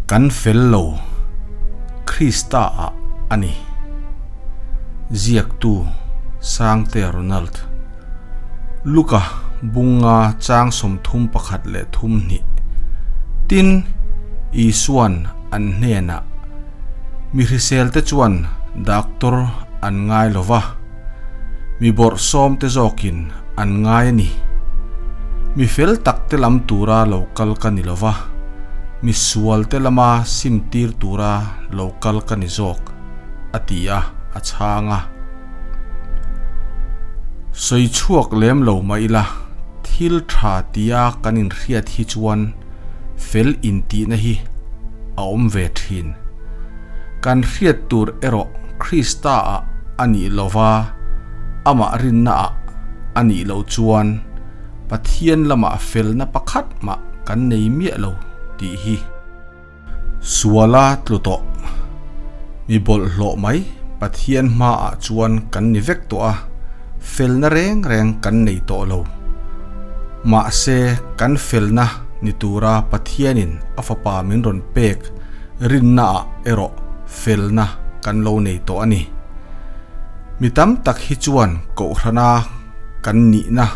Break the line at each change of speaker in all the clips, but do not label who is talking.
Kan fel lo Krista ah a ni. Ziaktu Sangte Ronald. Luka bunga chang 31 leh 32. Tin, Isuan an hnenah, Mi hriselte chuan doctor an ngai lo va, mi bawrhsawmte zawkin an ngai a ni. Mi fel takte lam tura lo kal ka ni lo va, mi sualte lama simtir tura lo kal ka ni zawk, a ti a, a chhang a. Sawi chhuak lem lo mah ila, thil tha tia kan inhriat hi chuan fel intihna hi a awm ve thin. Kan hriat tur erawh Krista-ah a nih lova, amah rinnaah a nih loh chuan Pathian lamah felna pakhat mah kan nei miah lo tih hi. Suala tlu tawh. Mi bawlhhlawh mai Pathian hmaah chuan kan ni vek tawh a, felna reng reng kan nei tawh lo. Mahse, kan felna ni tura Pathianin a Fapa min rawn pek rinnaah erawh felna kan lo nei tawh a ni. Mi tam tak hi chuan kohhrana kan nihna,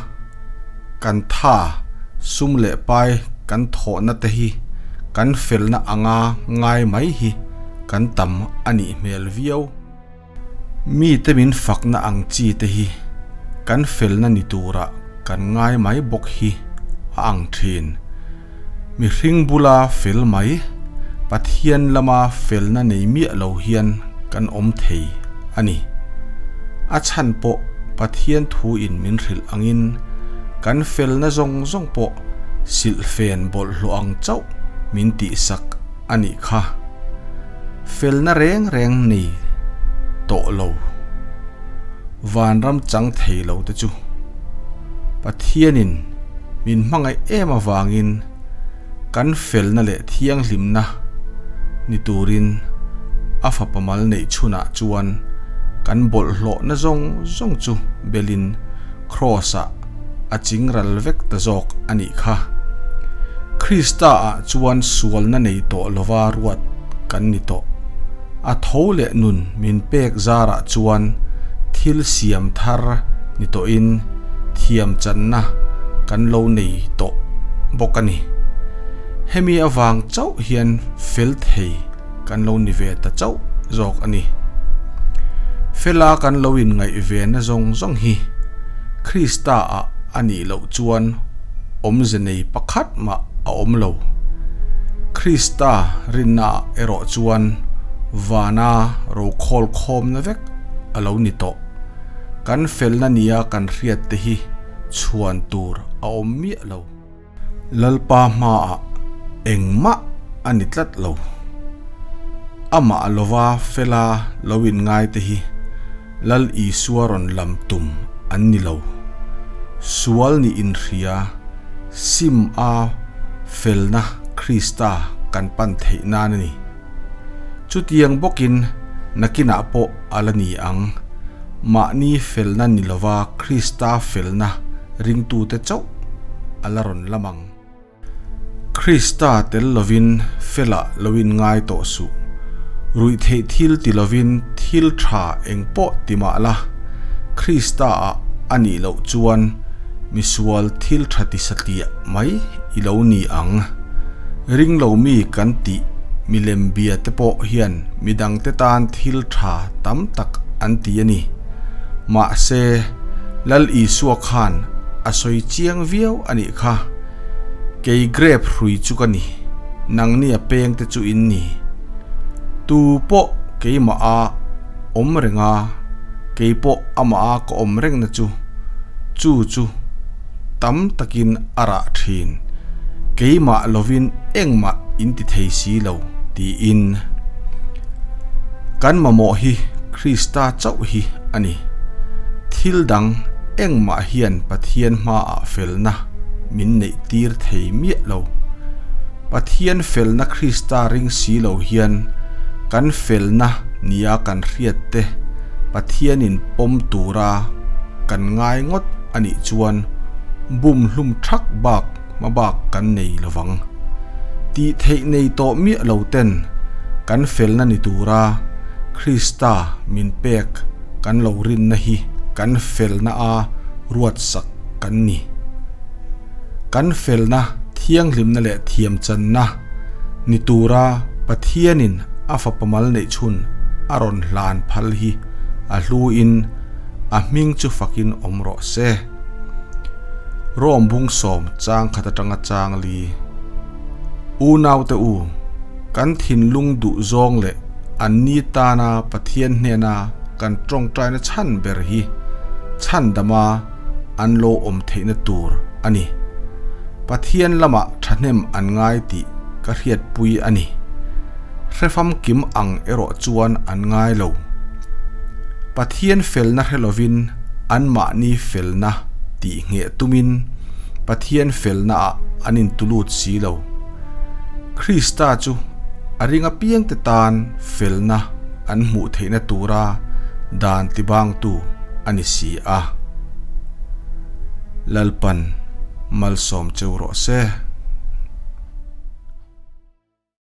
kan tha, sum leh pai kan thawhna te hi kan felna anga ngai mai hi kan tam a nih hmel viau. Mite min fakna ang chi te hi kan felna ni tura kan ngai mai bawk hi a ang thin. Mihring bula fel mai, Pathian lama felna nei miah lo hian kan awm thei a ni. A chhan pawh Pathian thuin min hrilh angin kan felna zawng zawng pawh silhfen bawlhhlawh ang chauh min tihsak a nih kha. Felna reng reng nei tawh lo, vanram chang thei lo te chu Pathianin min hmangaih em avangin kan felna leh thianghlimna ni turin a fapa mal neih chhunah chuan kan bawlhhlawhna zawng zawng chu belin Kraws-ah a chingral vek ta zawk a nih kha. Krista-ah chuan sualna nei tawh lova ruat kan ni tawh. A tho leh nun min pek zarah chuan thil siam thar ni tawhin thiam channa kan lo nei tawh bawk a ni. Hemi avang chauh hian fel thei kan lo ni ve ta chauh zawk a ni. Fela kan lo inngaih ve na zawng zawng hi Krista-ah a nih loh chuan awmze nei pakhat mah a awm lo. Krista rinnaah erawh chuan vana rokhawl khawmna vek a lo ni tawh. Kan felna nia kan hriat te hi chhuan tur a awm miah lo. Lalpa hmaah engmah a ni tlat lo. Amah lova fela lo inngai te hi Lal Isua rawn lam tum an ni lo. Sual nih inhria, sim a felna Krista kan pan theih nan a ni. Chutiang bawkin nakinah pawh a la ni ang. Mahni felna ni lova Krista felna ringtute chauh a la rawn lam ang. Krista tel lovin felah lo inngai tawh suh. Ruihtheih thil ti lovin thil tha eng pawh ti mah la, Krista-ah a nih loh chuan misual thil tha ti satliah mai i lo ni ang. Ring lo mi kan tih milem bia te pawh hian midangte tan thil tha tam tak an ti a ni. Mahse, Lal Isua khan a sawi chiang viau a nih kha. Kei grape hrui chu ka ni, nangni a peng te chu in ni. Tu pawh keimah a awm reng a, kei pawh amah a ka awm reng na chu, chu chu tam takin a rah thin. Keimah lovin engmah in ti thei si lo, tiin. Kan mamawh hi Krista chauh hi a ni. Thil dang engmah hian Pathian hmaah felna min neih tir thei miah lo. Pathian felna Krista ring si lo hian kan felna nia kan hriat te Pathianin pawm tura kan ngai ngawt a nih chuan bum hlum thak bak hma bak kan nei lovang. Tih theih nei tawh miah lo ten kan felna ni tura Krista min pek kan lo rinna hi kan felna a ruatsak kan ni. Kan felna thianghlimna leh thiamchanna ni tura Pathianin a Fapa mal neih chhun a rawn hlan phal hi a hluin a hming chu fakin awm rawh se. Rom bung sawm chang khat atanga chang li. Unaute u, kan thinlung duh zawng leh an ni tana Pathian hnena kan tawngtaina chhan ber hi chhandama an lo awm theihna tur a ni. Pathian lamah thahnem an ngai tih ka hriatpui a ni. Hrefamkim ang erawh chuan an ngai lo. Pathian felna hre lovin anmahni felna tih ngheh tumin Pathian felnaah an intulut si lo. Krista chu a ring apiangte tan felna an hmuh theihna tura dan tibangtu a ni si a. Lalpan malsawm cheu rawh se.